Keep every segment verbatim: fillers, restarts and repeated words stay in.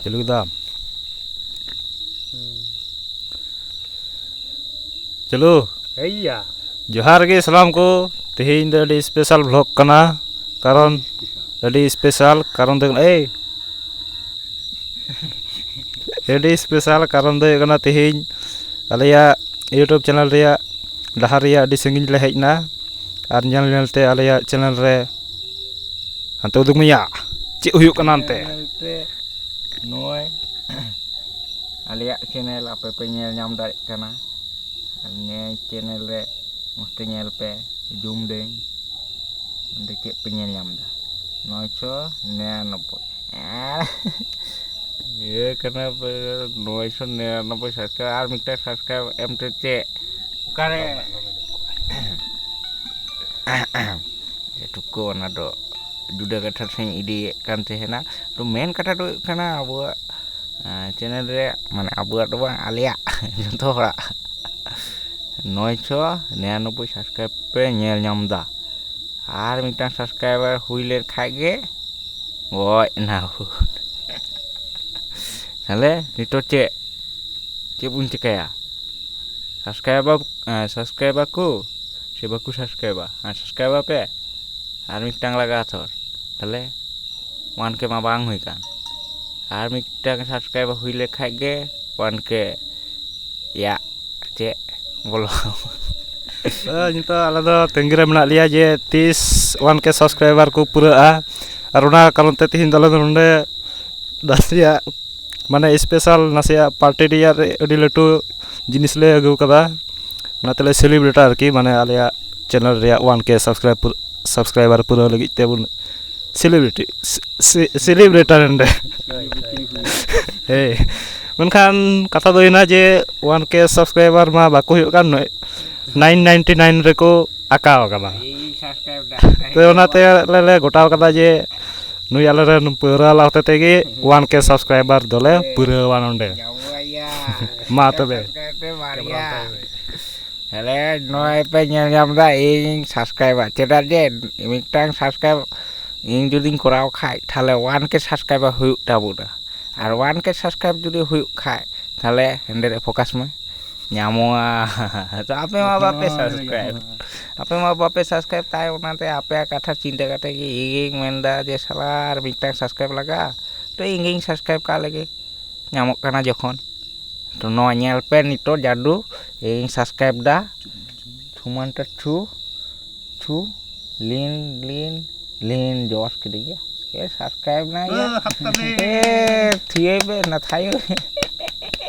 ᱪᱟᱹᱞᱩ ᱠᱮᱫᱟᱢ? ᱪᱟᱹᱞᱩ᱾ ᱦᱮᱭᱟ᱾ ᱡᱚᱦᱟᱨ ᱜᱮ ᱥᱟᱱᱟᱢ ᱠᱚ᱾ ᱛᱮᱦᱮᱧ ᱫᱚ ᱟᱹᱰᱤ special vlog ᱠᱟᱱᱟ, ᱠᱟᱨᱚᱱ ᱟᱹᱰᱤ special ᱠᱟᱨᱚᱱ ᱫᱚ ᱮᱭ ᱟᱹᱰᱤ special ᱠᱟᱨᱚᱱ ᱫᱚ ᱦᱩᱭᱩᱜ ᱠᱟᱱᱟ, ᱛᱮᱦᱮᱧ ᱟᱞᱮᱭᱟᱜ YouTube channel ᱨᱮᱭᱟᱜ ᱰᱟᱦᱟᱨ ᱨᱮᱭᱟᱜ ᱟᱹᱰᱤ ᱥᱟᱺᱜᱤᱧ ᱞᱮ ᱦᱮᱡ ᱮᱱᱟ, ᱟᱨ ᱧᱮᱞ ᱧᱮᱞ ᱛᱮ ᱟᱞᱮᱭᱟᱜ channel ᱨᱮ ᱦᱟᱱᱛᱮ ᱩᱫᱩᱜ ᱢᱮᱭᱟ ᱪᱮᱫ ᱦᱩᱭᱩᱜ ᱠᱟᱱᱟ ᱦᱟᱱᱛᱮ᱾ ᱧᱮᱞ ᱛᱮ ᱱᱚᱜᱼᱚᱭ ᱟᱞᱮᱭᱟᱜ channel ᱟᱯᱮ ᱯᱮ ᱧᱮᱞ ᱧᱟᱢ ᱫᱟᱲᱮᱭᱟᱜ ᱠᱟᱱᱟ᱾ ᱟᱨ ᱱᱤᱭᱟᱹ channel ᱨᱮ ᱢᱚᱡᱽ ᱛᱮ ᱧᱮᱞ ᱯᱮ, zoom ᱫᱟᱹᱧ᱾ ᱚᱸᱰᱮ ᱪᱮᱫ ᱯᱮ ᱧᱮᱞ ᱧᱟᱢ ᱮᱫᱟ? ᱱᱚᱭᱥᱚ ᱱᱤᱨᱟᱱᱚᱵᱵᱳᱭ᱾ ᱤᱭᱟᱹ ᱠᱟᱱᱟ ᱯᱮ, ᱱᱚᱭᱥᱚ ᱱᱤᱨᱟᱱᱚᱵᱵᱳᱭ subscribe, ᱟᱨ ᱢᱤᱫᱴᱟᱝ subscribe ᱮᱢ ᱛᱮ ᱪᱮᱫ? ᱚᱠᱟᱨᱮ? ᱡᱮᱴᱩᱠᱩ ᱚᱱᱟ ᱫᱚ ᱡᱩᱫᱟᱹ ᱠᱟᱛᱷᱟ ᱥᱮᱫ ᱤᱧ ᱤᱫᱤᱭᱮᱫ ᱠᱟᱱ ᱛᱟᱦᱮᱱᱟ᱾ ᱛᱚ, ᱢᱮᱱ ᱠᱟᱛᱷᱟ ᱫᱚ ᱦᱩᱭᱩᱜ ᱠᱟᱱᱟ, ᱟᱵᱚᱣᱟᱜ, ᱟᱸ, channel ᱨᱮ, ᱢᱟᱱᱮ, ᱟᱵᱚᱣᱟᱜ ᱫᱚ ᱵᱟᱝ, ᱟᱞᱮᱭᱟᱜ, ᱡᱚᱛᱚ ᱦᱚᱲᱟᱜ ᱱᱚᱭᱥᱚ ᱱᱤᱨᱟᱱᱚᱵᱵᱳᱭ subscribe ᱯᱮ ᱧᱮᱞ ᱧᱟᱢ ᱮᱫᱟ᱾ ᱟᱨ ᱢᱤᱫᱴᱟᱝ subscriber ᱦᱩᱭ ᱞᱮᱱ ᱠᱷᱟᱡ ᱜᱮ ᱜᱚᱡ ᱮᱱᱟ ᱵᱚᱱ᱾ ᱛᱟᱦᱞᱮ ᱱᱤᱛᱚᱜ ᱪᱮᱫ, ᱪᱮᱫ ᱵᱚᱱ ᱪᱤᱠᱟᱹᱭᱟ? Subscribe ᱟ-, ᱮᱸ, subscribe ᱟᱠᱚ ᱥᱮ ᱵᱟᱠᱚ subscribe ᱟ? ᱦᱮᱸ, subscribe ᱟᱯᱮ᱾ ᱟᱨ ᱢᱤᱫᱴᱟᱝ ᱞᱟᱜᱟᱜᱼᱟ ᱛᱷᱚᱨ᱾ ᱛᱟᱦᱞᱮ one K ᱢᱟ ᱵᱟᱝ ᱦᱩᱭ ᱠᱟᱱ᱾ ᱟᱨ ᱢᱤᱫᱴᱟᱝ subscribe ᱦᱩᱭ ᱞᱮᱠᱷᱟᱡ ᱜᱮ one K ᱭᱟᱜ ᱪᱮᱫ ᱵᱚᱞᱚ᱾ ᱛᱚ, ᱱᱤᱛᱚᱜ ᱟᱞᱮ ᱫᱚ ᱛᱟᱺᱜᱤ ᱨᱮ ᱢᱮᱱᱟᱜ ᱞᱮᱭᱟ ᱡᱮ ᱛᱤᱥ one K subscriber ᱠᱚ ᱯᱩᱨᱟᱹᱜᱼᱟ᱾ ᱟᱨ ᱚᱱᱟ ᱠᱟᱨᱚᱱ ᱛᱮ ᱛᱮᱦᱮᱧ ᱫᱚ ᱟᱞᱮ ᱫᱚ ᱱᱚᱰᱮ ᱱᱟᱥᱮᱭᱟᱜ, ᱢᱟᱱᱮ, special ᱱᱟᱥᱮᱭᱟᱜ party ᱨᱮᱭᱟᱜ ᱨᱮ ᱟᱹᱰᱤ ᱞᱟᱹᱴᱩ ᱡᱤᱱᱤᱥ ᱞᱮ ᱟᱹᱜᱩ ᱠᱟᱫᱟ᱾ ᱚᱱᱟ ᱛᱮᱞᱮ celebrate ᱟᱨᱠᱤ, ᱢᱟᱱᱮ, ᱟᱞᱮᱭᱟᱜ channel ᱨᱮᱭᱟᱜ one K subscribe ᱯᱩᱨ-, subscriber ᱯᱩᱨᱟᱹᱣ ᱞᱟᱹᱜᱤᱫ ᱛᱮᱵᱚᱱ celebrity, ᱥᱤ-, ᱥᱤ-, celebrator ᱱᱚᱰᱮ᱾ ᱦᱮᱸ, ᱢᱮᱱᱠᱷᱟᱱ ᱠᱟᱛᱷᱟ ᱫᱚ ᱦᱩᱭᱱᱟ ᱡᱮ one K subscriber ᱢᱟ ᱵᱟᱠᱚ ᱦᱩᱭᱩᱜ ᱠᱟᱱ, nine ninety nine ᱨᱮᱠᱚ ᱟᱠᱟᱣ ᱟᱠᱟᱱᱟ᱾ ᱤᱧ subscribe ᱫᱟ᱾ ᱛᱚ, ᱚᱱᱟᱛᱮ ᱟᱞᱮ ᱞᱮ ᱜᱚᱴᱟᱣ ᱠᱟᱫᱟ ᱡᱮ ᱱᱩᱭ ᱟᱞᱮᱨᱮᱱ ᱯᱟᱹᱣᱨᱟᱹ ᱟᱞᱟ ᱦᱚᱛᱮ ᱛᱮᱜᱮ one K subscriber ᱫᱚᱞᱮ ᱯᱩᱨᱟᱹᱣᱟ ᱱᱚᱰᱮ᱾ ᱡᱟᱢᱟᱭᱟ᱾ ᱢᱟ ᱛᱚᱵᱮ᱾ Subscribe ᱯᱮ ᱵᱟᱨᱭᱟ᱾ ᱛᱟᱦᱞᱮ ᱱᱚᱜᱼᱚᱭ ᱯᱮ ᱧᱮᱞ ᱧᱟᱢ ᱮᱫᱟ, ᱤᱧ subscriber᱾ ᱪᱮᱫᱟᱜ ᱡᱮ ᱢᱤᱫᱴᱟᱝ subscribe ᱤᱧ ᱡᱩᱫᱤᱧ ᱠᱚᱨᱟᱣ ᱠᱷᱟᱡ, ᱛᱟᱦᱞᱮ one K subscriber ᱦᱩᱭᱩᱜ ᱛᱟᱵᱚᱱᱟ᱾ ᱟᱨ ᱚᱣᱟᱱ ᱠᱮ ᱥᱟᱵᱥᱠᱨᱟᱭᱤᱵ ᱡᱩᱫᱤ ᱦᱩᱭᱩᱜ ᱠᱷᱟᱡ, ᱛᱟᱦᱚᱞᱮ ᱦᱮᱸᱰᱮ ᱨᱮ ᱯᱷᱳᱠᱟᱥ ᱢᱮ, ᱧᱟᱢᱚᱜᱼᱟ᱾ ᱛᱚ ᱟᱯᱮ ᱢᱟ ᱵᱟᱯᱮ ᱥᱟᱵᱥᱠᱨᱟᱭᱤᱵ, ᱟᱯᱮ ᱢᱟ ᱵᱟᱯᱮ ᱥᱟᱵᱥᱠᱨᱟᱭᱤᱵ, ᱛᱟᱭ ᱚᱱᱟᱛᱮ ᱟᱯᱮᱭᱟᱜ ᱠᱟᱛᱷᱟ ᱪᱤᱱᱛᱟᱹ ᱠᱟᱛᱮ ᱜᱮ ᱤᱧᱤᱧ ᱢᱮᱱᱫᱟ ᱡᱮ ᱥᱟᱞᱟ ᱟᱨ ᱢᱤᱫᱴᱟᱝ ᱥᱟᱵᱥᱠᱨᱟᱭᱤᱵ ᱞᱟᱜᱟᱜᱼᱟ, ᱛᱚ ᱤᱧ ᱜᱤᱧ ᱥᱟᱵᱥᱠᱨᱟᱭᱤᱵ ᱠᱟᱜ ᱞᱮᱜᱮ, ᱧᱟᱢᱚᱜ ᱠᱟᱱᱟ ᱡᱚᱠᱷᱚᱱ᱾ ᱛᱚ ᱱᱚᱣᱟ ᱧᱮᱞ ᱯᱮ ᱱᱤᱛᱚᱜ ᱡᱟᱹᱫᱩ, ᱤᱧ ᱥᱟᱵᱥᱠᱨᱟᱭᱤᱵ ᱫᱟ, ᱛᱷᱩᱢᱟᱱ ᱴᱟ ᱛᱷᱩ, ᱛᱷᱩ, ᱞᱤᱱ, ᱞᱤᱱ, ᱞᱤᱱ ᱡᱚᱥ ᱠᱤᱫᱤᱧᱟ᱾ ᱮ ᱥᱟᱵᱥᱠᱨᱟᱭᱤᱵ ᱱᱟ ᱭᱟ᱾ ᱦᱟᱯᱛᱟ ᱨᱮ᱾ ᱮ ᱛᱷᱤᱭᱟᱹᱭ ᱯᱮ ᱱᱟ ᱛᱷᱟᱭᱚ᱾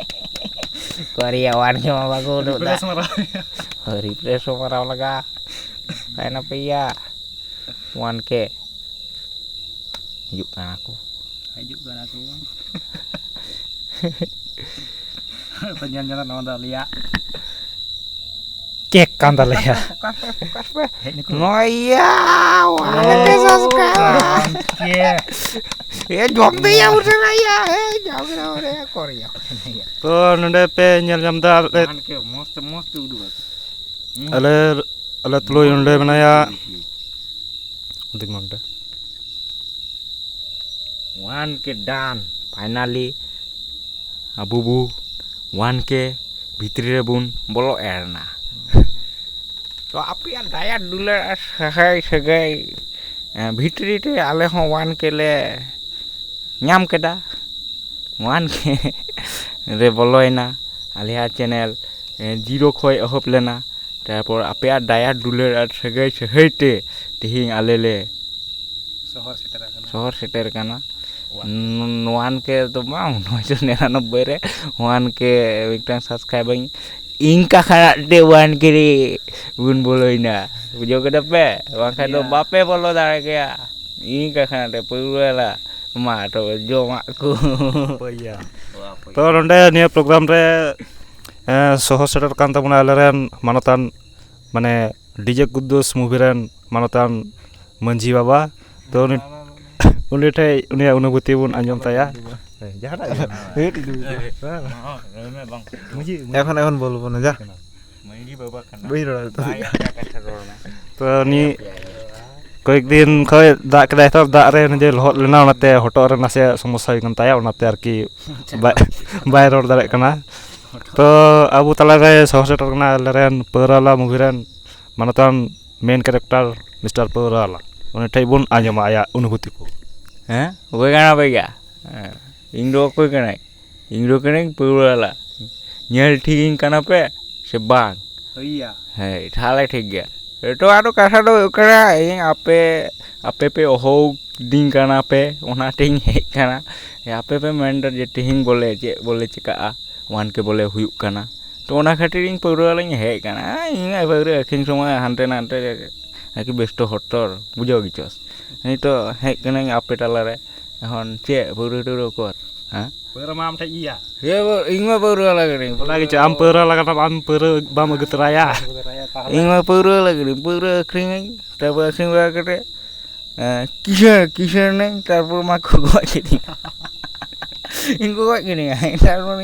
ᱠᱚᱨᱤᱭᱟ ᱣᱟᱱ ᱜᱮ ᱢᱟ ᱵᱟᱠᱚ ᱩᱰᱩᱠ ᱫᱟ᱾ ᱨᱤᱯᱷᱨᱮᱥ ᱢᱟᱨᱟᱣ ᱦᱩᱭᱩᱜᱼᱟ᱾ ᱨᱤᱯᱷᱨᱮᱥ ᱦᱚᱸ ᱢᱟᱨᱟᱣ ᱞᱟᱜᱟ᱾ ᱛᱟᱦᱮᱱᱟ ᱯᱮᱭᱟ᱾ ᱚᱣᱟᱱ ᱠᱮ᱾ ᱦᱤᱡᱩᱜ ᱠᱟᱱᱟ ᱠᱚ᱾ ᱦᱤᱡᱩᱜ ᱠᱟᱱᱟ ᱠᱚ᱾ ᱛᱚ ᱧᱮᱞ ᱧᱚᱝ ᱱᱚᱣᱟ ᱫᱚ ᱟᱞᱮᱭᱟᱜ ᱠᱮᱠ ᱠᱟᱱ ᱛᱟᱞᱮᱭᱟ᱾ ᱯᱷᱳᱠᱟᱥ ᱯᱮ, ᱯᱷᱳᱠᱟᱥ ᱯᱮ᱾ ᱦᱮᱡ ᱱᱟᱠᱚ᱾ ᱱᱚᱣᱟ ᱤᱭᱟ, ᱚᱣᱟᱱ ᱠᱮ ᱥᱟᱵᱥᱠᱨᱟᱭᱵᱟᱨ᱾ ᱜᱚᱢᱠᱮ᱾ ᱮ, ᱡᱚᱢ ᱛᱮ ᱭᱟ ᱩᱴᱷᱟᱹᱱᱟ ᱭᱟ, ᱮ, ᱡᱚᱢ ᱠᱮᱫᱟ ᱵᱚᱞᱮ, ᱠᱚᱨᱮ ᱭᱟ᱾ ᱛᱚ ᱱᱚᱰᱮ ᱯᱮ ᱧᱮᱞ ᱧᱟᱢ ᱮᱫᱟ ᱟᱞᱮ, ᱚᱣᱟᱱ ᱠᱮ ᱢᱚᱥᱛ, ᱢᱚᱥᱛ ᱩᱫᱩᱜ ᱟᱠᱚ᱾ ᱟᱞᱮ, ᱟᱞᱮ ᱛᱩᱞᱩᱡ ᱱᱚᱰᱮ ᱢᱮᱱᱟᱭᱟ ᱦᱩᱫᱤᱠ ᱢᱟᱱᱰᱟ᱾ ᱚᱣᱟᱱ ᱠᱮ ᱰᱟᱱ, ᱯᱷᱟᱭᱱᱟᱞᱤ ᱟᱵᱚ ᱵᱚ ᱚᱣᱟᱱ ᱠᱮ ᱵᱷᱤᱛᱨᱤ ᱨᱮᱵᱚᱱ ᱵᱚᱞᱚ ᱮᱱᱟ᱾ ᱛᱚ ᱟᱯᱮᱭᱟᱜ ᱫᱟᱭᱟ ᱫᱩᱞᱟᱹᱲ ᱟᱨ ᱥᱟᱹᱜᱟᱹᱭ, ᱥᱟᱹᱜᱟᱹᱭ, ᱮ, ᱵᱷᱤᱛᱨᱤ ᱨᱮ ᱟᱞᱮ ᱦᱚᱸ ᱚᱣᱟᱱ ᱠᱮ ᱞᱮ ᱧᱟᱢ ᱠᱮᱫᱟ᱾ ᱚᱣᱟᱱ ᱠᱮ ᱨᱮ ᱵᱚᱞᱚᱭᱮᱱᱟ ᱟᱞᱮᱭᱟᱜ ᱪᱮᱱᱮᱞ, ᱮ, ᱡᱤᱨᱳ ᱠᱷᱚᱱ ᱮᱦᱚᱵ ᱞᱮᱱᱟ᱾ ᱛᱟᱨᱯᱚᱨ ᱟᱯᱮᱭᱟᱜ ᱫᱟᱭᱟ ᱫᱩᱞᱟᱹᱲ ᱟᱨ ᱥᱟᱹᱜᱟᱹᱭ ᱥᱟᱹᱦᱟᱹᱭ ᱛᱮ ᱛᱮᱦᱮᱧ ᱟᱞᱮ ᱞᱮ ᱥᱚᱦᱚᱨ ᱥᱮᱴᱮᱨ ᱟᱠᱟᱱᱟ᱾ ᱥᱚᱦᱚᱨ ᱥᱮᱴᱮᱨ ᱟᱠᱟᱱᱟ᱾ ᱚᱣᱟᱱ ᱠᱮ᱾ ᱱᱚ-, ᱱᱚᱣᱟᱱ ᱠᱮ ᱫᱚ ᱵᱟᱝ, ᱱᱚᱭᱥᱚ ᱱᱤᱨᱟᱱᱚᱵᱵᱳᱭ ᱨᱮ ᱚᱣᱟᱱ ᱠᱮ ᱢᱤᱫᱴᱟᱝ ᱥᱟᱵᱥᱠᱨᱟᱭᱤᱵᱟᱨ ᱤᱧ ᱤᱱᱠᱟ ᱠᱷᱟᱱᱟᱜ ᱛᱮ ᱚᱣᱟᱱ ᱠᱮ ᱨᱮ ᱵᱚᱱ ᱵᱚᱞᱚᱭᱮᱱᱟ, ᱵᱩᱡᱷᱟᱹᱣ ᱠᱮᱫᱟ ᱯᱮ? ᱵᱟᱝᱠᱷᱟᱱ ᱫᱚ ᱤᱭᱟ᱾ ᱵᱟᱯᱮ ᱵᱚᱞᱚ ᱫᱟᱲᱮ ᱠᱮᱭᱟ᱾ ᱤᱱᱠᱟ ᱠᱷᱟᱱᱟᱜ ᱛᱮ ᱯᱟᱹᱣᱨᱟᱹ ᱞᱟ ᱢᱟ ᱛᱚᱵᱮ ᱡᱚᱢᱟᱜ ᱠᱚ᱾ ᱯᱟᱹᱭᱟ᱾ ᱛᱚ ᱱᱚᱰᱮ ᱱᱤᱭᱟᱹ ᱯᱨᱳᱜᱨᱟᱢ ᱨᱮ, ᱮᱸ, ᱥᱚᱦᱚ ᱥᱮᱴᱮᱨ ᱠᱟᱱ ᱛᱟᱵᱚᱱᱟ ᱟᱞᱮᱨᱮᱱ ᱢᱟᱱᱚᱛᱟᱱ, ᱢᱟᱱᱮ ᱰᱤᱡᱮ ᱠᱩᱫᱫᱩᱥ ᱢᱩᱵᱷᱤ ᱨᱮᱱ ᱢᱟᱱᱚᱛᱟᱱ ᱢᱟᱹᱡᱷᱤ ᱵᱟᱵᱟ᱾ ᱛᱚ ᱩᱱᱤ, ᱩᱱᱤ ᱴᱷᱮᱡ ᱩᱱᱤᱭᱟᱜ ᱚᱱᱩᱵᱷᱩᱛᱤ ᱵᱚᱱ ᱟᱸᱡᱚᱢ ᱛᱟᱭᱟ᱾ ᱡᱟᱦᱟᱱᱟᱜ ᱜᱮ᱾ ᱦᱮᱸ, ᱤᱫᱤ ᱢᱮ᱾ ᱢᱟᱹᱡᱷᱤ, ᱢᱟᱹᱡᱷᱤ᱾ ᱮᱠᱷᱚᱱ, ᱮᱠᱷᱚᱱ ᱵᱚᱞᱵᱚ ᱱᱟ, ᱡᱟ᱾ ᱢᱟᱹᱡᱷᱤ ᱵᱟᱵᱟ ᱠᱟᱱᱟ᱾ ᱵᱟᱹᱧ ᱨᱚᱲᱟ ᱱᱤᱛᱚᱜ᱾ ᱵᱟᱭ ᱟᱡᱟᱜ ᱠᱟᱛᱷᱟ ᱨᱚᱲ ᱢᱮ᱾ ᱛᱚ ᱩᱱᱤ ᱠᱚᱭᱮᱠ ᱫᱤᱱ ᱠᱷᱚᱱ ᱫᱟᱜ ᱠᱮᱫᱟᱭ, ᱛᱚ ᱫᱟᱜ ᱨᱮ ᱱᱤᱡᱮ ᱞᱚᱦᱚᱫ ᱞᱮᱱᱟ, ᱚᱱᱟᱛᱮ ᱦᱚᱴᱚᱜ ᱨᱮ ᱱᱟᱥᱮᱭᱟᱜ ᱥᱚᱢᱚᱥᱥᱟ ᱦᱩᱭ ᱠᱟᱱ ᱛᱟᱭᱟ, ᱚᱱᱟᱛᱮ ᱟᱨᱠᱤ ᱵᱟᱭ ᱵᱟᱭ ᱨᱚᱲ ᱫᱟᱲᱮᱭᱟᱜ ᱠᱟᱱᱟ᱾ ᱛᱚ ᱟᱵᱚ ᱛᱟᱞᱟᱨᱮ ᱥᱚᱦᱚᱨ ᱥᱮᱴᱮᱨ ᱠᱟᱱᱟ ᱟᱞᱮᱨᱮᱱ ᱯᱟᱹᱣᱨᱟᱹᱣᱟᱞᱟ movie ᱨᱮᱱ ᱢᱟᱱᱚᱛᱟᱱ main character Mister ᱯᱟᱹᱣᱨᱟᱹᱣᱟᱞᱟ᱾ ᱩᱱᱤ ᱴᱷᱮᱱ ᱵᱚᱱ ᱟᱸᱡᱚᱢᱟ ᱟᱭᱟᱜ ᱚᱱᱩᱵᱷᱩᱛᱤ ᱠᱚ᱾ ᱦᱮᱸ, ᱦᱩᱭ ᱠᱟᱱᱟ ᱵᱚᱭᱦᱟ᱾ ᱦᱮᱸ, ᱤᱧ ᱫᱚ ᱚᱠᱚᱭ ᱠᱟᱱᱟᱭ? ᱤᱧ ᱫᱚ ᱠᱟᱹᱱᱟᱹᱧ ᱯᱟᱹᱣᱨᱟᱹᱣᱟᱞᱟ᱾ ᱧᱮᱞ ᱴᱷᱤᱠᱤᱧ ᱠᱟᱱᱟ ᱯᱮ ᱥᱮ ᱵᱟᱝ? ᱦᱳᱭᱟ᱾ ᱦᱮᱸ, ᱛᱟᱦᱞᱮ ᱴᱷᱤᱠ ᱜᱮᱭᱟ᱾ ᱛᱚ ᱟᱫᱚ ᱠᱟᱛᱷᱟ ᱫᱚ ᱦᱩᱭᱩᱜ ᱠᱟᱱᱟ, ᱤᱧ ᱟᱯᱮ, ᱟᱯᱮ ᱯᱮ ᱦᱚᱦᱚ ᱫᱤᱧ ᱠᱟᱱᱟ ᱯᱮ, ᱚᱱᱟᱛᱮᱧ ᱦᱮᱡ ᱠᱟᱱᱟ᱾ ᱟᱯᱮ ᱯᱮ ᱢᱮᱱᱫᱟ ᱡᱮ ᱛᱤᱦᱤᱧ ᱵᱚᱞᱮ ᱪᱮᱫ ᱵᱚᱞᱮ ᱪᱤᱠᱟᱹᱜᱼᱟ, ᱚᱣᱟᱱ ᱠᱮ ᱵᱚᱞᱮ ᱦᱩᱭᱩᱜ ᱠᱟᱱᱟ᱾ ᱛᱚ ᱚᱱᱟ ᱠᱷᱟᱹᱛᱤᱨ ᱤᱧ ᱯᱟᱹᱣᱨᱟᱹ ᱣᱟᱞᱟᱧ ᱦᱮᱡ ᱠᱟᱱᱟ᱾ ᱤᱧ ᱯᱟᱹᱣᱨᱟᱹ ᱟᱹᱠᱷᱨᱤᱧ ᱥᱚᱢᱚᱭ ᱦᱟᱱᱛᱮ ᱱᱟᱛᱮ ᱟᱨᱠᱤ ᱵᱮᱥᱛᱚ ᱦᱚᱲ ᱛᱚ, ᱵᱩᱡᱷᱟᱹᱣ ᱜᱮᱪᱚᱥ᱾ ᱱᱤᱛᱚᱜ ᱦᱮᱡ ᱠᱟᱹᱱᱟᱹᱧ ᱟᱯᱮ ᱛᱟᱞᱟᱨᱮ, ᱮᱠᱷᱚᱱ ᱪᱮᱫ ᱯᱟᱹᱣᱨᱟᱹ ᱴᱟᱹᱣᱨᱟᱹ ᱚᱠᱚᱨ? ᱦᱮᱸ? ᱯᱟᱹᱣᱨᱟᱹ ᱢᱟ ᱟᱢ ᱴᱷᱮᱡ ᱜᱮᱭᱟ᱾ ᱦᱮᱸ, ᱤᱧ ᱢᱟ ᱯᱟᱹᱣᱨᱟᱹ ᱣᱟᱞᱟ ᱠᱟᱹᱱᱟᱹᱧ᱾ ᱚᱱᱟ ᱜᱮᱪᱚ, ᱟᱢ ᱯᱟᱹᱣᱨᱟᱹ ᱣᱟᱞᱟ ᱠᱟᱱᱟᱢ, ᱟᱢ ᱯᱟᱹᱣᱨᱟᱹ ᱵᱟᱢ ᱟᱹᱜᱩ ᱛᱚᱨᱟᱭᱟ? ᱤᱧ ᱢᱟ ᱯᱟᱹᱣᱨᱟᱹ ᱣᱟᱞᱟ ᱠᱟᱹᱱᱟᱹᱧ, ᱯᱟᱹᱣᱨᱟᱹ ᱟᱹᱠᱷᱨᱤᱧᱟᱹᱧ, ᱛᱟᱨᱯᱚᱨ ᱟᱹᱠᱷᱨᱤᱧ ᱵᱟᱲᱟ ᱠᱟᱛᱮ, ᱮᱸ, ᱠᱤᱥᱟᱹᱬ, ᱠᱤᱥᱟᱹᱬ ᱱᱟᱹᱧ, ᱛᱟᱨᱯᱚᱨ ᱢᱟ ᱠᱚ ᱜᱚᱡ ᱠᱤᱫᱤᱧᱟ᱾ ᱤᱧ ᱠᱚ ᱜᱚᱡ ᱠᱤᱫᱤᱧᱟ, ᱛᱟᱨᱯᱚᱨ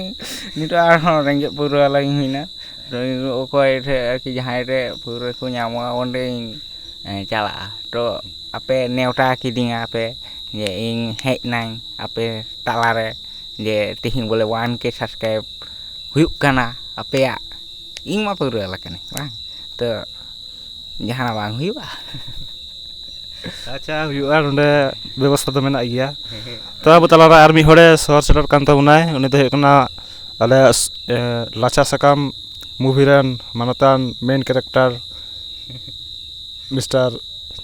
ᱱᱤᱛᱚᱜ ᱟᱨᱦᱚᱸ ᱨᱮᱸᱜᱮᱡ ᱯᱟᱹᱣᱨᱟᱹ ᱣᱟᱞᱟᱧ ᱦᱩᱭᱱᱟ᱾ ᱛᱚ, ᱤᱧ ᱚᱠᱚᱭ ᱴᱷᱮᱡ ᱟᱨᱠᱤ ᱡᱟᱦᱟᱸᱭ ᱴᱷᱮᱡ ᱯᱟᱹᱣᱨᱟᱹ ᱠᱚ ᱧᱟᱢᱚᱜᱼᱟ, ᱚᱸᱰᱮᱧ, ᱮᱸ, ᱪᱟᱞᱟᱜᱼᱟ᱾ ᱛᱚ, ᱟᱯᱮ ᱱᱮᱣᱛᱟ ᱠᱤᱫᱤᱧᱟ ᱯᱮ ᱡᱮ ᱤᱧ ᱦᱮᱡ ᱱᱟᱹᱧ ᱟᱯᱮ ᱛᱟᱞᱟᱨᱮ, ᱡᱮ ᱛᱤᱦᱤᱧ ᱵᱚᱞᱮ ᱚᱣᱟᱱ ᱠᱮ subscribe ᱦᱩᱭᱩᱜ ᱠᱟᱱᱟ ᱟᱯᱮᱭᱟᱜ᱾ ᱤᱧ ᱢᱟ ᱯᱟᱹᱣᱨᱟᱹ ᱣᱟᱞᱟ ᱠᱟᱹᱱᱟᱹᱧ, ᱵᱟᱝ? ᱛᱚ, ᱡᱟᱦᱟᱱᱟᱜ ᱵᱟᱝ ᱦᱩᱭᱩᱜᱼᱟ᱾ ᱟᱪᱪᱷᱟ, ᱦᱩᱭᱩᱜᱼᱟ, ᱱᱚᱰᱮ ᱵᱮᱵᱚᱥᱛᱷᱟ ᱫᱚ ᱢᱮᱱᱟᱜ ᱜᱮᱭᱟ᱾ ᱛᱚ ᱟᱵᱚ ᱛᱟᱞᱟᱨᱮ ᱟᱨ ᱢᱤᱫ ᱦᱚᱲᱮ ᱥᱚᱦᱚᱨ ᱥᱮᱴᱮᱨ ᱠᱟᱱ ᱛᱟᱵᱚᱱᱟᱭ, ᱩᱱᱤ ᱫᱚ ᱦᱩᱭᱩᱜ ᱠᱟᱱᱟ ᱟᱞᱮ, ᱮ, ᱞᱟᱪᱷᱟ ᱥᱟᱠᱟᱢ movie ᱨᱮᱱ ᱢᱟᱱᱚᱛᱟᱱ main character Mister,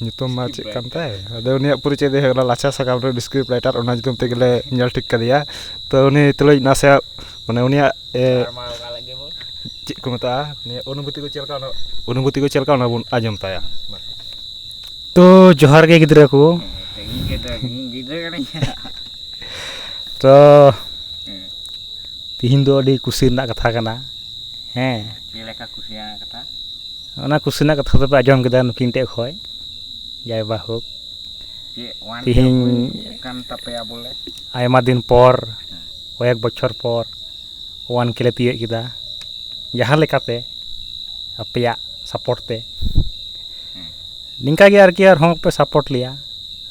ᱧᱩᱛᱩᱢ ᱢᱟ ᱪᱮᱫ ᱠᱟᱱ ᱛᱟᱭ? ᱟᱫᱚ ᱩᱱᱤᱭᱟᱜ ᱯᱚᱨᱤᱪᱚᱭ ᱫᱚ ᱦᱩᱭᱩᱜ ᱠᱟᱱᱟ ᱞᱟᱪᱷᱟ ᱥᱟᱠᱟᱢ ᱨᱮᱱ script writer, ᱚᱱᱟ ᱧᱩᱛᱩᱢ ᱛᱮᱜᱮ ᱞᱮ ᱧᱮᱞ ᱴᱷᱤᱠ ᱠᱟᱫᱮᱭᱟ᱾ ᱛᱚ ᱩᱱᱤ ᱛᱩᱞᱩᱡ ᱱᱟᱥᱮᱭᱟᱜ, ᱢᱟᱱᱮ ᱩᱱᱤᱭᱟᱜ, ᱮ, ᱪᱮᱫ ᱠᱚ ᱢᱮᱛᱟᱜᱼᱟ, ᱱᱤᱭᱟᱹ ᱚᱱᱩᱵᱷᱩᱛᱤ ᱠᱚ ᱪᱮᱫ ᱞᱮᱠᱟ, ᱚᱱᱟ ᱚᱱᱩᱵᱷᱩᱛᱤ ᱠᱚ ᱪᱮᱫ ᱞᱮᱠᱟ, ᱚᱱᱟ ᱵᱚᱱ ᱟᱸᱡᱚᱢ ᱛᱟᱭᱟ᱾ ᱛᱚ ᱡᱚᱦᱟᱨ ᱜᱮ ᱜᱤᱫᱽᱨᱟᱹ ᱠᱚ᱾ ᱤᱧ ᱜᱤᱫᱽᱨᱟᱹ, ᱤᱧ ᱜᱤᱫᱽᱨᱟᱹ ᱠᱟᱹᱱᱟᱹᱧ᱾ ᱛᱚ ᱦᱮᱸ᱾ ᱛᱤᱦᱤᱧ ᱫᱚ ᱟᱹᱰᱤ ᱠᱩᱥᱤ ᱨᱮᱱᱟᱜ ᱠᱟᱛᱷᱟ ᱠᱟᱱᱟ᱾ ᱦᱮᱸ᱾ ᱪᱮᱫ ᱞᱮᱠᱟ ᱠᱩᱥᱤ ᱨᱮᱱᱟᱜ ᱠᱟᱛᱷᱟ? ᱚᱱᱟ ᱠᱩᱥᱤ ᱨᱮᱱᱟᱜ ᱠᱟᱛᱷᱟ ᱫᱚᱯᱮ ᱟᱸᱡᱚᱢ ᱠᱮᱫᱟ ᱱᱩᱠᱤᱱ ᱴᱷᱮᱡ ᱠᱷᱚᱡ᱾ ᱡᱟᱭ ᱵᱟ ᱦᱳᱠ᱾ ᱪᱮᱫ ᱚᱣᱟᱱ ᱛᱤᱦᱤᱧ ᱠᱮ ᱦᱩᱭ ᱠᱟᱱ ᱛᱟᱯᱮᱭᱟ ᱵᱚᱞᱮ? ᱟᱭᱢᱟ ᱫᱤᱱ ᱯᱚᱨ, ᱦᱮᱸ᱾ ᱠᱚᱭᱮᱠ ᱵᱚᱪᱷᱚᱨ ᱯᱚᱨ ᱚᱣᱟᱱ ᱠᱮ ᱞᱮ ᱛᱤᱭᱟᱹᱜ ᱠᱮᱫᱟ᱾ ᱡᱟᱦᱟᱸ ᱞᱮᱠᱟᱛᱮ ᱟᱯᱮᱭᱟᱜ support ᱛᱮ᱾ ᱦᱮᱸ᱾ ᱱᱤᱝᱠᱟ ᱜᱮ ᱟᱨᱠᱤ, ᱟᱨᱦᱚᱸ ᱯᱮ ᱥᱟᱯᱳᱨᱴ ᱞᱮᱭᱟ,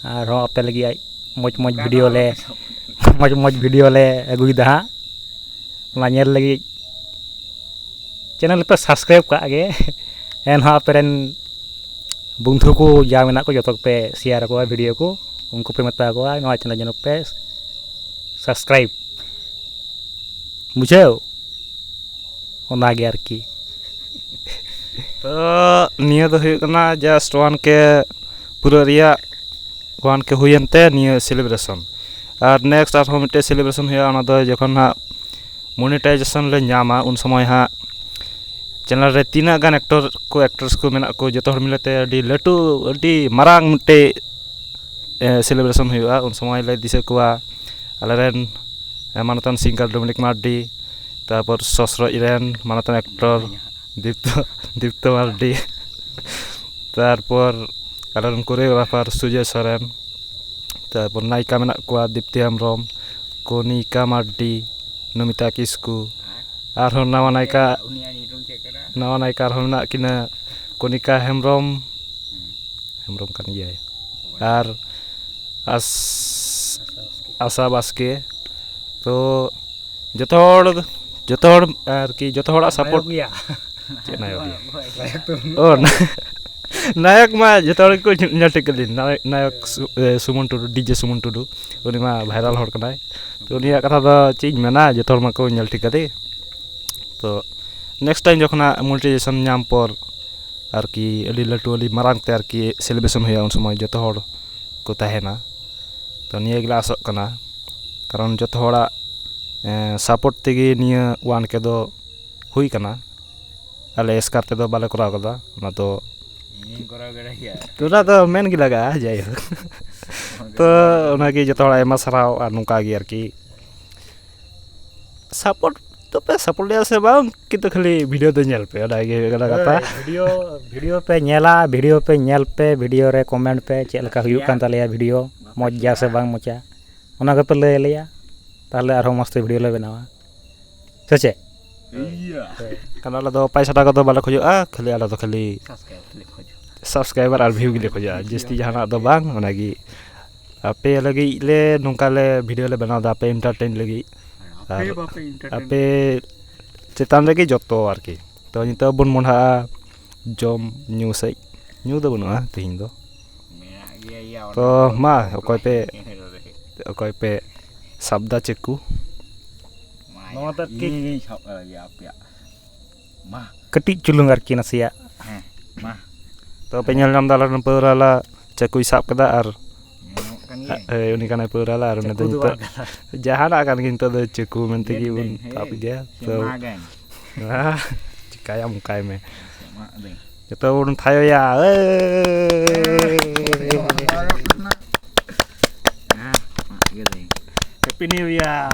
ᱟᱨᱦᱚᱸ ᱟᱯᱮ ᱞᱟᱹᱜᱤᱫ ᱟᱡ ᱢᱚᱡᱽ ᱢᱚᱡᱽ ᱵᱷᱤᱰᱤᱭᱳ ᱞᱮ ᱢᱚᱡᱽ ᱢᱚᱡᱽ ᱵᱷᱤᱰᱤᱭᱳ ᱞᱮ ᱟᱹᱜᱩᱭᱮᱫᱟ ᱦᱟᱸᱜ᱾ ᱚᱱᱟ ᱧᱮᱞ ᱞᱟᱹᱜᱤᱫ ᱪᱮᱱᱮᱞ ᱯᱮ ᱥᱟᱵᱥᱠᱨᱟᱭᱤᱵᱽ ᱠᱟᱜ ᱜᱮ᱾ ᱮᱱᱦᱚᱸ ᱟᱯᱮ ᱨᱮᱱ ᱵᱚᱱᱫᱷᱩ ᱠᱚ ᱡᱟ ᱢᱮᱱᱟᱜ ᱠᱚ, ᱡᱚᱛᱚ ᱯᱮ ᱥᱮᱭᱟᱨ ᱟᱠᱚᱣᱟ ᱵᱷᱤᱰᱤᱭᱳ ᱠᱚ, ᱩᱱᱠᱩ ᱯᱮ ᱢᱮᱛᱟ ᱠᱚᱣᱟ ᱱᱚᱣᱟ ᱪᱮᱱᱮᱞ ᱡᱮᱱᱚ ᱯᱮ ᱥᱟᱵᱥᱠᱨᱟᱭᱤᱵᱽ᱾ ᱵᱩᱡᱷᱟᱹᱣ? ᱚᱱᱟᱜᱮ ᱟᱨᱠᱤ᱾ ᱛᱚ ᱱᱤᱭᱟᱹ ᱫᱚ ᱦᱩᱭᱩᱜ ᱠᱟᱱᱟ just one K ᱯᱩᱨᱟᱹ ᱨᱮᱭᱟᱜ, one K ᱦᱩᱭᱮᱱ ᱛᱮ ᱱᱤᱭᱟᱹ ᱥᱮᱞᱤᱵᱨᱮᱥᱚᱱ᱾ ᱟᱨ ᱱᱮᱠᱥᱴ ᱟᱨᱦᱚᱸ ᱢᱤᱫᱴᱮᱡ ᱥᱮᱞᱤᱵᱨᱮᱥᱚᱱ ᱦᱩᱭᱩᱜᱼᱟ, ᱚᱱᱟ ᱫᱚ ᱡᱚᱠᱷᱚᱱ ᱦᱟᱸᱜ ᱢᱚᱱᱤᱴᱟᱭᱡᱮᱥᱚᱱ ᱞᱮ ᱧᱟᱢᱟ, ᱩᱱ ᱥᱚᱢᱚᱭ ᱦᱟᱸᱜ ᱪᱮᱱᱮᱞ ᱨᱮ ᱛᱤᱱᱟᱹᱜ ᱜᱟᱱ ᱮᱠᱴᱚᱨ ᱠᱚ, ᱮᱠᱴᱨᱮᱥ ᱠᱚ ᱢᱮᱱᱟᱜ ᱠᱚ, ᱡᱚᱛᱚ ᱦᱚᱲ ᱢᱤᱞᱮ ᱛᱮ ᱟᱹᱰᱤ ᱞᱟᱹᱴᱩ, ᱟᱹᱰᱤ ᱢᱟᱨᱟᱝ ᱢᱤᱫᱴᱮᱡ ᱥᱮᱞᱤᱵᱨᱮᱥᱚᱱ ᱦᱩᱭᱩᱜᱼᱟ᱾ ᱩᱱ ᱥᱚᱢᱚᱭ ᱞᱮ ᱫᱤᱥᱟᱹ ᱠᱚᱣᱟ ᱟᱞᱮᱨᱮᱱ ᱢᱟᱱᱚᱛᱟᱱ ᱥᱤᱝᱜᱟᱨ ᱰᱚᱢᱤᱱᱤᱠ ᱢᱟᱨᱰᱤ, ᱛᱟᱨᱯᱚᱨ ᱥᱚᱥᱨᱚᱡ ᱨᱮᱱ ᱢᱟᱱᱚᱛᱟᱱ ᱮᱠᱴᱚᱨ ᱫᱤᱯᱛᱚ, ᱫᱤᱯᱛᱚ ᱢᱟᱨᱰᱤ, ᱛᱟᱨᱯᱚᱨ ᱟᱞᱮᱨᱮᱱ ᱠᱳᱨᱤᱭᱳᱜᱨᱟᱯᱷᱟᱨ ᱥᱩᱡᱚᱭ ᱥᱚᱨᱮᱱ, ᱛᱟᱨᱯᱚᱨ ᱱᱟᱭᱤᱠᱟ ᱢᱮᱱᱟᱜ ᱠᱚᱣᱟ ᱫᱤᱯᱛᱤ ᱦᱮᱢᱵᱨᱚᱢ, ᱠᱚᱱᱤᱠᱟ ᱢᱟᱨᱰᱤ, ᱱᱚᱢᱤᱛᱟ ᱠᱤᱥᱠᱩ, ᱟᱨᱦᱚᱸ ᱱᱟᱣᱟ ᱱᱟᱭᱤᱠᱟ, ᱩᱱᱤᱭᱟᱜ ᱧᱩᱛᱩᱢ ᱪᱮᱫ ᱠᱟᱱᱟ? ᱱᱟᱣᱟ ᱱᱟᱭᱤᱠᱟ ᱟᱨᱦᱚᱸ ᱢᱮᱱᱟᱜ ᱠᱤᱱᱟᱹ ᱠᱚᱱᱤᱠᱟ ᱦᱮᱢᱵᱨᱚᱢ, ᱦᱮᱢᱵᱨᱚᱢ ᱠᱟᱱ ᱜᱮᱭᱟᱭ, ᱟᱨ ᱟᱥ-, ᱟᱥᱟ ᱵᱟᱥᱠᱮ᱾ ᱛᱚ ᱡᱚᱛᱚ ᱦᱚᱲ, ᱡᱚᱛᱚ ᱦᱚᱲ ᱟᱨᱠᱤ, ᱡᱚᱛᱚ ᱦᱚᱲᱟᱜ ᱥᱟᱯᱳᱨᱴ᱾ ᱜᱮᱭᱟ᱾ ᱪᱮᱫ ᱱᱟᱭᱚᱠ ᱜᱮᱭᱟ? ᱚ, ᱱᱟ-, ᱱᱟᱭᱚᱠ ᱢᱟ ᱡᱚᱛᱚ ᱦᱚᱲ ᱜᱮᱠᱚ ᱧᱮᱞ ᱴᱷᱤᱠ ᱠᱟᱫᱮ᱾ ᱱᱟᱭ-, ᱱᱟᱭᱚᱠ ᱥᱩ-, ᱮ, ᱥᱩᱢᱚᱱ ᱴᱩᱰᱩ, ᱰᱤᱡᱮ ᱥᱩᱢᱚᱱ ᱴᱩᱰᱩ, ᱩᱱᱤ ᱢᱟ ᱵᱷᱟᱭᱨᱟᱞ ᱦᱚᱲ ᱠᱟᱱᱟᱭ᱾ ᱛᱚ ᱩᱱᱤᱭᱟᱜ ᱠᱟᱛᱷᱟ ᱫᱚ ᱪᱮᱫ ᱤᱧ ᱢᱮᱱᱟ, ᱡᱚᱛᱚ ᱦᱚᱲ ᱢᱟᱠᱚ ᱧᱮᱞ ᱴᱷᱤᱠ ᱠᱟᱫᱮ᱾ ᱛᱚ ᱱᱮᱠᱥᱴ ᱴᱟᱭᱤᱢ ᱡᱚᱠᱷᱚᱱ ᱦᱟᱸᱜ ᱢᱚᱱᱤᱴᱟᱭᱡᱮᱥᱚᱱ ᱧᱟᱢ ᱯᱚᱨ ᱟᱨᱠᱤ ᱟᱹᱰᱤ ᱞᱟᱹᱴᱩ, ᱟᱹᱰᱤ ᱢᱟᱨᱟᱝ ᱛᱮ ᱟᱨᱠᱤ ᱥᱮᱞᱤᱵᱨᱮᱥᱚᱱ ᱦᱩᱭᱩᱜᱼᱟ, ᱩᱱ ᱥᱚᱢᱚᱭ ᱡᱚᱛᱚ ᱦᱚᱲ ᱠᱚ ᱛᱟᱦᱮᱱᱟ᱾ ᱛᱚ ᱱᱤᱭᱟᱹ ᱜᱮᱞᱮ ᱟᱥᱚᱜ ᱠᱟᱱᱟ, ᱠᱟᱨᱚᱱ ᱡᱚᱛᱚ ᱦᱚᱲᱟᱜ, ᱮᱸ, ᱥᱟᱯᱳᱨᱴ ᱛᱮᱜᱮ ᱱᱤᱭᱟᱹ ᱳᱣᱟᱱ ᱠᱮ ᱫᱚ ᱦᱩᱭ ᱠᱟᱱᱟ᱾ ᱟᱞᱮ ᱮᱥᱠᱟᱨ ᱛᱮᱫᱚ ᱵᱟᱞᱮ ᱠᱚᱨᱟᱣ ᱠᱟᱫᱟ, ᱚᱱᱟ ᱫᱚ ᱤᱧ ᱠᱚᱨᱟᱣ ᱫᱟᱲᱮᱭᱟᱜ ᱜᱮᱭᱟ᱾ ᱛᱚ ᱚᱱᱟ ᱫᱚ ᱢᱮᱱ ᱜᱮ ᱞᱟᱜᱟᱜᱼᱟ, ᱡᱟᱭᱦᱳᱠ᱾ ᱛᱚ ᱚᱱᱟᱜᱮ ᱡᱚᱛᱚ ᱦᱚᱲ ᱟᱭᱢᱟ ᱥᱟᱨᱦᱟᱣ, ᱟᱨ ᱱᱚᱝᱠᱟ ᱜᱮ ᱟᱨᱠᱤ ᱥᱟᱯᱳᱨᱴ ᱫᱚᱯᱮ ᱥᱟᱯᱳᱨᱴ ᱞᱮᱭᱟ ᱥᱮ ᱵᱟᱝ, ᱠᱤᱱᱛᱩ ᱠᱷᱟᱹᱞᱤ ᱵᱷᱤᱰᱤᱭᱳ ᱫᱚ ᱧᱮᱞ ᱯᱮ, ᱚᱱᱟ ᱜᱮ ᱦᱩᱭᱩᱜ ᱠᱟᱱᱟ ᱠᱟᱛᱷᱟ᱾ ᱦᱳᱭ, ᱵᱷᱤᱰᱤᱭᱳ, ᱵᱷᱤᱰᱤᱭᱳ ᱯᱮ ᱧᱮᱞᱟ, ᱵᱷᱤᱰᱤᱭᱳ ᱯᱮ ᱧᱮᱞ ᱯᱮ, ᱵᱷᱤᱰᱤᱭᱳ ᱨᱮ ᱠᱚᱢᱮᱱᱴ ᱯᱮ, ᱪᱮᱫ ᱞᱮᱠᱟ ᱦᱩᱭᱩᱜ ᱠᱟᱱ ᱛᱟᱞᱮᱭᱟ ᱵᱷᱤᱰᱤᱭᱳ, ᱢᱚᱡᱽ ᱜᱮᱭᱟ ᱥᱮ ᱵᱟᱝ ᱢᱚᱡᱟ, ᱚᱱᱟ ᱜᱮᱯᱮ ᱞᱟᱹᱭ ᱟᱞᱮᱭᱟ, ᱛᱟᱦᱚᱞᱮ ᱟᱨᱦᱚᱸ ᱢᱚᱡᱽ ᱛᱮ ᱵᱷᱤᱰᱤᱭᱳ ᱞᱮ ᱵᱮᱱᱟᱣᱟ, ᱥᱮ ᱪᱮᱫ? ᱤᱭᱟᱹ᱾ ᱠᱟᱨᱚᱱ ᱟᱞᱮ ᱫᱚ ᱯᱚᱭᱥᱟ ᱴᱟᱠᱟ ᱫᱚ ᱵᱟᱞᱮ ᱠᱷᱚᱡᱚᱜᱼᱟ, ᱠᱷᱟᱹᱞᱤ ᱟᱞᱮ ᱫᱚ ᱠᱷᱟᱹᱞᱤ ᱥᱟᱵᱥᱠᱨᱟᱭᱤᱵ ᱞᱮ ᱠᱷᱚᱡᱚᱜᱼᱟ᱾ subscriber ᱟᱨ view ᱜᱮᱞᱮ ᱠᱷᱚᱡᱚᱜᱼᱟ, ᱡᱟᱹᱥᱛᱤ ᱡᱟᱦᱟᱱᱟᱜ ᱫᱚ ᱵᱟᱝ᱾ ᱚᱱᱟᱜᱮ ᱟᱯᱮ ᱞᱟᱹᱜᱤᱫ ᱞᱮ ᱱᱚᱝᱠᱟ ᱞᱮ video ᱞᱮ ᱵᱮᱱᱟᱣ ᱮᱫᱟ, ᱟᱯᱮ entertain ᱞᱟᱹᱜᱤᱫ᱾ ᱟᱨ ᱟᱯᱮ ᱪᱮᱛᱟᱱ ᱨᱮᱜᱮ ᱡᱚᱛᱚ ᱟᱨᱠᱤ᱾ ᱛᱚ ᱱᱤᱛᱚᱜ ᱵᱚᱱ ᱢᱚᱦᱰᱟᱜᱼᱟ ᱡᱚᱢ ᱧᱩ ᱥᱮᱫ᱾ ᱧᱩ ᱫᱚ ᱵᱟᱹᱱᱩᱜᱼᱟ ᱛᱮᱦᱮᱧ ᱫᱚ᱾ ᱛᱚ ᱢᱟ, ᱚᱠᱚᱭ ᱯᱮ ᱚᱠᱚᱭ ᱯᱮ ᱥᱟᱵ ᱫᱟ ᱪᱟᱹᱠᱩ? ᱱᱚᱣᱟ ᱫᱚ ᱠᱤ- ᱤᱧ ᱥᱟᱵ ᱠᱟᱫᱟ ᱡᱮ ᱟᱯᱮᱭᱟᱜ᱾ ᱢᱟ᱾ ᱠᱟᱹᱴᱤᱡ ᱪᱩᱞᱩᱝ ᱟᱨᱠᱤ ᱱᱟᱥᱮᱭᱟᱜ᱾ ᱦᱮᱸ, ᱢᱟ᱾ ᱛᱚ ᱯᱮ ᱧᱮᱞ ᱧᱟᱢ ᱮᱫᱟ, ᱟᱞᱮ ᱨᱮᱱ ᱯᱟᱹᱣᱨᱟᱹ ᱟᱞᱟ ᱪᱟᱹᱠᱩᱭ ᱥᱟᱵ ᱠᱟᱫᱟ ᱟᱨ ᱧᱟᱢᱚᱜ ᱠᱟᱱ ᱜᱮᱭᱟ᱾ ᱦᱳᱭ, ᱩᱱᱤ ᱠᱟᱱᱟᱭ ᱯᱟᱹᱣᱨᱟᱹ ᱟᱞᱟ ᱟᱨ ᱩᱱᱤ ᱫᱚ ᱪᱟᱹᱠᱩ ᱫᱚ ᱱᱤᱛᱚᱜ ᱵᱟᱝ ᱠᱟᱱᱟ᱾ ᱡᱟᱦᱟᱱᱟᱜ ᱠᱟᱱ ᱜᱮ, ᱱᱤᱛᱚᱜ ᱫᱚ ᱪᱟᱹᱠᱩ ᱢᱮᱱᱛᱮ ᱜᱮ ᱵᱚᱱ ᱦᱮᱸ, ᱥᱟᱵ ᱤᱫᱤᱭᱟ᱾ ᱥᱮ ᱛᱚ ᱢᱟᱜᱟᱹᱧ᱾ ᱪᱤᱠᱟᱭᱟᱢ, ᱚᱱᱠᱟᱭ ᱢᱮ᱾ ᱢᱟᱜ ᱫᱟᱹᱧ᱾ ᱡᱚᱛᱚ ᱵᱚᱱ ᱛᱷᱟᱭᱚᱭᱟ᱾ ᱮᱭ! ᱦᱮᱸ, ᱢᱟᱜ ᱠᱮᱫᱟᱹᱧ᱾ Happy New Year᱾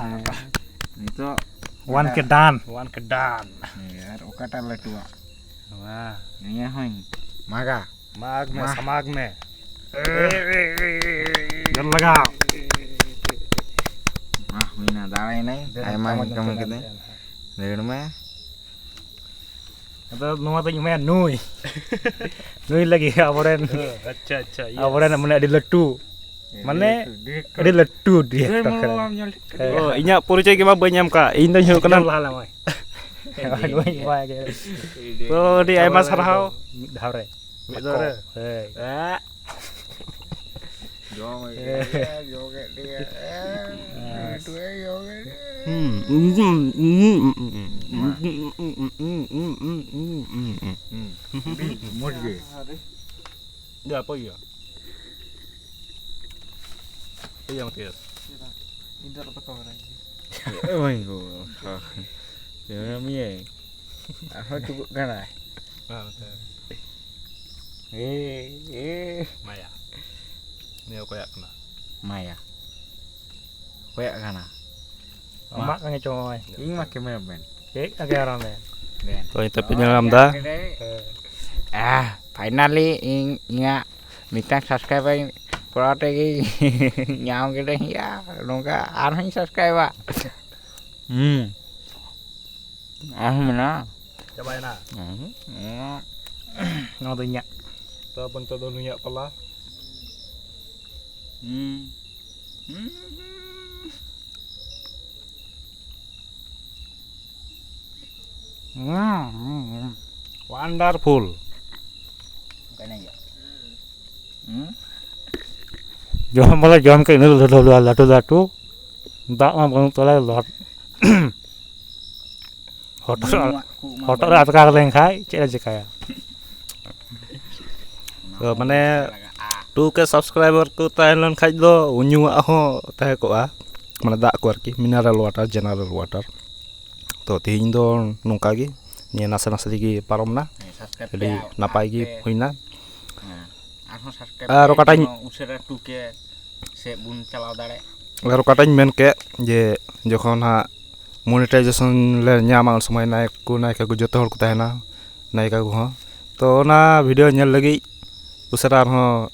ᱱᱤᱛᱚᱜ one K done. One K done. ᱟᱨ ᱚᱠᱟᱴᱟᱜ ᱞᱟᱹᱴᱩᱣᱟᱜ? ᱱᱤᱭᱟᱹ ᱦᱚᱸᱧ ᱢᱟᱜᱟ᱾ ᱢᱟᱜᱽ ᱢᱮ, ᱢᱟ᱾ ᱥᱟᱢᱟᱜᱽ ᱢᱮ᱾ ᱡᱳᱨ ᱞᱟᱜᱟᱣ᱾ ᱢᱟ, ᱦᱩᱭᱱᱟ, ᱫᱟᱲᱮᱭᱮᱱᱟᱹᱧ᱾ ᱫᱮᱱ, ᱟᱭᱢᱟ ᱠᱟᱢᱟᱣ ᱠᱟᱹᱢᱤ ᱡᱚᱝ ᱠᱟᱹᱫᱟᱹᱧ᱾ ᱛᱟᱞᱟᱝ ᱢᱮ᱾ ᱫᱟᱹᱲ ᱢᱮ᱾ ᱟᱫᱚ ᱱᱚᱣᱟ ᱫᱚᱧ ᱮᱢᱟᱭᱟ ᱱᱩᱭ᱾ ᱱᱩᱭ ᱞᱟᱹᱜᱤᱫ ᱟᱵᱚᱨᱮᱱ, ᱚ, ᱟᱪᱪᱷᱟ, ᱟᱪᱪᱷᱟ, yes. ᱟᱵᱚᱨᱮᱱ ᱢᱟᱱᱮ ᱟᱹᱰᱤ ᱞᱟᱹᱴᱩ, ᱢᱟᱱᱮ director. ᱟᱹᱰᱤ ᱞᱟᱹᱴᱩ director ᱠᱟᱱᱟᱭ᱾ ᱦᱮᱸ᱾ ᱚ, ᱤᱧᱟᱜ ᱯᱚᱨᱤᱪᱚᱭ ᱜᱮ ᱢᱟ ᱵᱟᱹᱧ ᱮᱢ ᱠᱟᱜ᱾ ᱤᱧ ᱫᱚᱧ ᱦᱩᱭᱩᱜ ᱠᱟᱱᱟ ᱞᱟᱦᱟ ᱞᱮ ᱮᱢᱟᱭ᱾ ᱛᱚ, ᱟᱹᱰᱤ ᱟᱭᱢᱟ ᱥᱟᱨᱦᱟᱣ᱾ ᱢᱤᱫ ᱫᱷᱟᱣ ᱨᱮ᱾ ᱢᱤᱫ ᱫᱷᱟᱣ ᱨᱮ᱾ ᱦᱳᱭ᱾ ᱡᱚᱢ ᱮᱫ ᱜᱮᱭᱟ, ᱡᱚᱢ ᱮᱫ ᱜᱮᱭᱟ᱾ ᱦᱩᱸ᱾ ᱢᱚᱡᱽ ᱜᱮ᱾ ᱡᱟ, ᱯᱟᱹᱭ ᱜᱮᱭᱟ᱾ ᱤᱭᱟᱹ ᱢᱟᱛᱮ᱾ ᱤᱧ ᱫᱚ ᱵᱟᱠᱚ ᱵᱟᱲᱟᱭ ᱜᱮᱭᱟ᱾ ᱮ ᱵᱟᱹᱧ ᱜᱚ᱾ ᱧᱮᱞ ᱢᱮᱭᱟᱹᱧ᱾ ᱟᱨᱦᱚᱸ ᱪᱩᱠᱩᱜ ᱠᱟᱱᱟᱭ᱾ ᱢᱟ ᱱᱚᱛᱮ᱾ ᱮ, ᱮ᱾ ᱢᱟᱭᱟ᱾ ᱱᱤᱭᱟᱹ ᱚᱠᱚᱭᱟᱜ ᱠᱟᱱᱟ? ᱢᱟᱭᱟ᱾ ᱚᱠᱚᱭᱟᱜ ᱠᱟᱱᱟ? ᱟᱢᱟᱜ ᱠᱟᱱ ᱜᱮᱪᱚ ᱱᱚᱜᱼᱚᱭ᱾ ᱤᱧ ᱢᱟ camera man᱾ ᱪᱮᱫ ᱠᱟᱱ camera man? ᱛᱚ, ᱱᱤᱛᱚᱜ ᱯᱮ ᱧᱮᱞ ᱧᱟᱢ ᱮᱫᱟ᱾ ᱦᱮᱸ᱾ ᱟᱦ, finally ᱤᱧ, ᱤᱧᱟᱹᱜ ᱢᱤᱫᱴᱟᱝ subscriber ᱠᱚᱨᱟᱣ ᱛᱮᱜᱮ ᱧᱟᱢ ᱠᱮᱫᱟᱹᱧ ᱭᱟ, ᱱᱚᱝᱠᱟ ᱟᱨᱦᱚᱸᱧ subscribeᱟ᱾ ᱦᱩᱸ᱾ ᱟᱨᱦᱚᱸ ᱢᱮᱱᱟᱜᱼᱟ? ᱪᱟᱵᱟᱭᱮᱱᱟ᱾ ᱦᱩᱸ᱾ ᱱᱚᱣᱟ ᱫᱚ ᱤᱧᱟᱹᱜ᱾ ᱛᱟᱨᱯᱚᱨ ᱱᱤᱛᱚᱜ ᱫᱚ ᱱᱩᱭᱟᱜ ᱯᱟᱞᱟ᱾ ᱦᱩᱸ᱾ ᱦᱩᱸ᱾ ᱦᱩᱸ, ᱦᱩᱸ, ᱦᱩᱸ᱾ ᱚᱣᱟᱱᱰᱟᱨᱯᱷᱩᱞ᱾ ᱚᱱᱠᱟᱭ ᱱᱟᱭ ᱜᱮᱭᱟ᱾ ᱦᱩᱸ? ᱡᱚᱢ ᱵᱚᱞᱮ ᱡᱚᱢ ᱠᱮᱫ ᱤᱱᱟᱹ ᱞᱟᱹᱴᱩ, ᱞᱟᱹᱴᱩ, ᱞᱟᱹᱴᱩ, ᱞᱟᱹᱴᱩ᱾ ᱫᱟᱜ ᱢᱟ ᱵᱟᱹᱱᱩᱜ ᱛᱟᱞᱮ, ᱞᱚᱦᱚᱫ᱾ ᱦᱚᱴᱚᱜ ᱨᱮ, ᱧᱩᱣᱟᱜ ᱠᱚ ᱮᱢᱟ ᱦᱚᱴᱚᱜ ᱨᱮ ᱠᱚᱣᱟ᱾ ᱟᱴᱠᱟᱣ ᱞᱮᱱᱠᱷᱟᱡ ᱪᱮᱫ ᱮ ᱪᱤᱠᱟᱹᱭᱟ? ᱚᱱᱟ ᱛᱚ, ᱦᱚᱸ ᱢᱟᱱᱮ, ᱞᱟᱜᱟᱜᱼᱟ᱾ ᱴᱩ ᱠᱮ subscriber ᱠᱚ ᱛᱟᱦᱮᱸ ᱞᱮᱱ ᱠᱷᱟᱡ ᱫᱚ ᱧᱩᱣᱟᱜ ᱦᱚᱸ ᱛᱟᱦᱮᱸ ᱠᱚᱜᱼᱟ, ᱢᱟᱱᱮ, ᱫᱟᱜ ᱠᱚ ᱟᱨᱠᱤ, mineral water, general water᱾ ᱛᱚ, ᱛᱮᱦᱮᱧ ᱫᱚ ᱱᱚᱝᱠᱟ ᱜᱮ, ᱱᱤᱭᱟᱹ ᱱᱟᱥᱮ ᱱᱟᱥᱮ ᱛᱮᱜᱮ ᱯᱟᱨᱚᱢ ᱱᱟ, ᱦᱮᱸ, subscribe ᱟᱹᱰᱤ ᱯᱮ ᱟᱨ ᱱᱟᱯᱟᱭ ᱜᱮ ᱯᱮ ᱦᱩᱭᱱᱟ᱾ ᱦᱮᱸ, ᱟᱨᱦᱚᱸ subscribe ᱟᱨ ᱯᱮ, ᱚᱠᱟᱴᱟᱜ ᱤᱧ ᱡᱮᱱᱚ ᱩᱥᱟᱹᱨᱟ ᱴᱩ ᱠᱮ ᱥᱮᱫ ᱵᱚᱱ ᱪᱟᱞᱟᱣ ᱫᱟᱲᱮᱜ᱾ ᱟᱨ ᱚᱠᱟᱴᱟᱜ ᱤᱧ ᱢᱮᱱ ᱠᱮᱫ ᱡᱮ ᱡᱚᱠᱷᱚᱱ ᱦᱟᱸᱜ monetization ᱞᱮ ᱧᱟᱢᱟ, ᱩᱱ ᱥᱚᱢᱚᱭ ᱱᱟᱭᱠᱟ ᱠᱚ, ᱱᱟᱭᱠᱟ ᱠᱚ ᱡᱚᱛᱚ ᱦᱚᱲ ᱠᱚ ᱛᱟᱦᱮᱱᱟ, ᱱᱟᱭᱠᱟ ᱠᱚᱦᱚᱸ᱾ ᱛᱚ, ᱚᱱᱟ video ᱧᱮᱞ ᱞᱟᱹᱜᱤᱫ ᱩᱥᱟᱹᱨᱟ ᱟᱨᱦᱚᱸ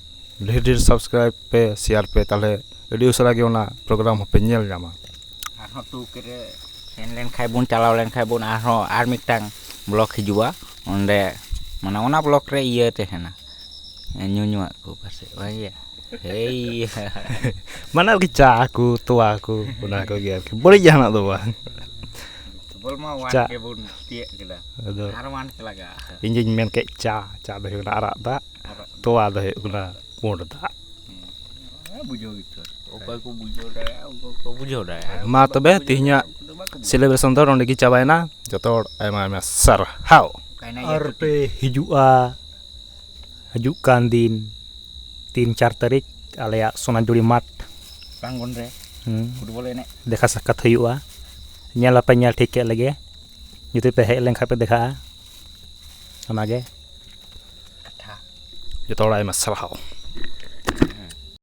ᱰᱷᱮᱨ ᱰᱷᱮᱨ subscribe ᱯᱮ, share ᱯᱮ, ᱛᱟᱦᱞᱮ ᱟᱹᱰᱤ ᱩᱥᱟᱹᱨᱟ ᱜᱮ ᱚᱱᱟ program ᱦᱚᱸᱯᱮ ᱧᱮᱞ ᱧᱟᱢᱟ᱾ ᱟᱨᱦᱚᱸ ᱴᱩ ᱠᱮ ᱨᱮ ᱥᱮᱱ ᱞᱮᱱ ᱠᱷᱟᱡ ᱵᱚᱱ, ᱪᱟᱞᱟᱣ ᱞᱮᱱ ᱠᱷᱟᱡ ᱵᱚᱱ, ᱟᱨᱦᱚᱸ ᱟᱨ ᱢᱤᱫᱴᱟᱝ vlog ᱦᱤᱡᱩᱜᱼᱟ, ᱚᱸᱰᱮ, ᱢᱟᱱᱮ, ᱚᱱᱟ vlog ᱨᱮ ᱤᱭᱟᱹ ᱛᱟᱦᱮᱱᱟ, ᱧᱩ ᱧᱩᱣᱟᱜ ᱠᱚ ᱯᱟᱥᱮᱡ, ᱵᱟᱝ ᱜᱮ? ᱦᱮᱭ᱾ ᱢᱟᱱᱮ ᱟᱨᱠᱤ ᱪᱟ ᱠᱚ, ᱛᱚᱣᱟ ᱠᱚ, ᱚᱱᱟ ᱠᱚᱜᱮ ᱟᱨᱠᱤ, ᱵᱟᱹᱲᱤᱡ ᱡᱟᱦᱟᱱᱟᱜ ᱫᱚ ᱵᱟᱝ᱾ ᱵᱚᱞ ᱢᱟ ᱚᱣᱟᱱ ᱪᱟ᱾ ᱜᱮᱵᱚᱱ ᱛᱤᱭᱟᱹᱜ ᱠᱮᱫᱟ᱾ ᱟᱫᱚ ᱟᱨ ᱚᱣᱟᱱ ᱪᱮᱫ ᱞᱟᱜᱟᱜᱼᱟ? ᱤᱧ ᱫᱩᱧ ᱢᱮᱱ ᱠᱮᱫ ᱪᱟ, ᱪᱟ ᱫᱚ ᱦᱩᱭᱩᱜ ᱠᱟᱱᱟ ᱟᱨᱟᱜ ᱫᱟᱜ, ᱟᱨᱟᱜ ᱫᱟᱜ᱾ ᱛᱚᱣᱟ ᱫᱚ ᱦᱩᱭᱩᱜ ᱠᱟᱱᱟ ᱯᱩᱸᱰ ᱫᱟᱜ᱾ ᱦᱮᱸ, ᱵᱩᱡᱷᱟᱹᱣ ᱜᱮᱛᱚ᱾ ᱚᱠᱚᱭ ᱠᱚ ᱵᱩᱡᱷᱟᱹᱣ ᱫᱟᱲᱮᱭᱟᱜᱼᱟ, ᱩᱱᱠᱩ ᱠᱚ ᱵᱩᱡᱷᱟᱹᱣ ᱫᱟᱲᱮᱭᱟᱜᱼᱟ᱾ ᱢᱟ ᱚᱠᱚᱭ ᱵᱟᱠᱚ ᱛᱚᱵᱮ, ᱵᱩᱡᱷᱟᱹᱣ ᱛᱮᱦᱮᱧᱟᱜ ᱫᱟᱲᱮᱭᱟᱜᱼᱟ, ᱩᱱᱠᱩ ᱫᱚ ᱵᱟᱠᱚ ᱵᱩᱡᱷᱟᱹᱣ᱾ Celebration ᱫᱚ ᱱᱚᱸᱰᱮ ᱜᱮ ᱪᱟᱵᱟᱭᱮᱱᱟ᱾ ᱡᱚᱛᱚ ᱦᱚᱲ ᱟᱭᱢᱟ ᱟᱭᱢᱟ ᱥᱟᱨᱦᱟᱣ᱾ ᱚᱠᱟᱭᱮᱱᱟ ᱤᱭᱟᱹ ᱟᱨ ᱪᱩᱴᱤ? ᱯᱮ ᱦᱤᱡᱩᱜᱼᱟ ᱦᱤᱡᱩᱜ ᱠᱟᱱ ᱫᱤᱱ ᱛᱤᱱ ᱪᱟᱨ ᱛᱟᱹᱨᱤᱠᱷ ᱟᱞᱮᱭᱟᱜ ᱥᱳᱱᱟᱡᱩᱲᱤ ᱢᱟᱴᱷ ᱯᱨᱟᱝᱜᱚᱱ ᱨᱮ ᱦᱩᱸ᱾ ᱯᱷᱩᱴᱵᱚᱞ ᱮᱱᱮᱡ᱾ ᱫᱮᱠᱷᱟ ᱥᱟᱠᱠᱷᱟᱛ ᱦᱩᱭᱩᱜᱼᱟ᱾ ᱧᱮᱞ ᱟᱯᱮ, ᱧᱮᱞ ᱴᱷᱤᱠ ᱠᱮᱫ ᱞᱮᱜᱮ᱾ ᱡᱩᱫᱤ ᱯᱮ ᱦᱮᱡ ᱞᱮᱱᱠᱷᱟᱱ ᱯᱮ ᱫᱮᱠᱷᱟᱜᱼᱟ᱾ ᱚᱱᱟᱜᱮ᱾ ᱠᱟᱛᱷᱟ᱾ ᱡᱚᱛᱚ ᱦᱚᱲ ᱟᱭᱢᱟ ᱥᱟᱨᱦᱟᱣ᱾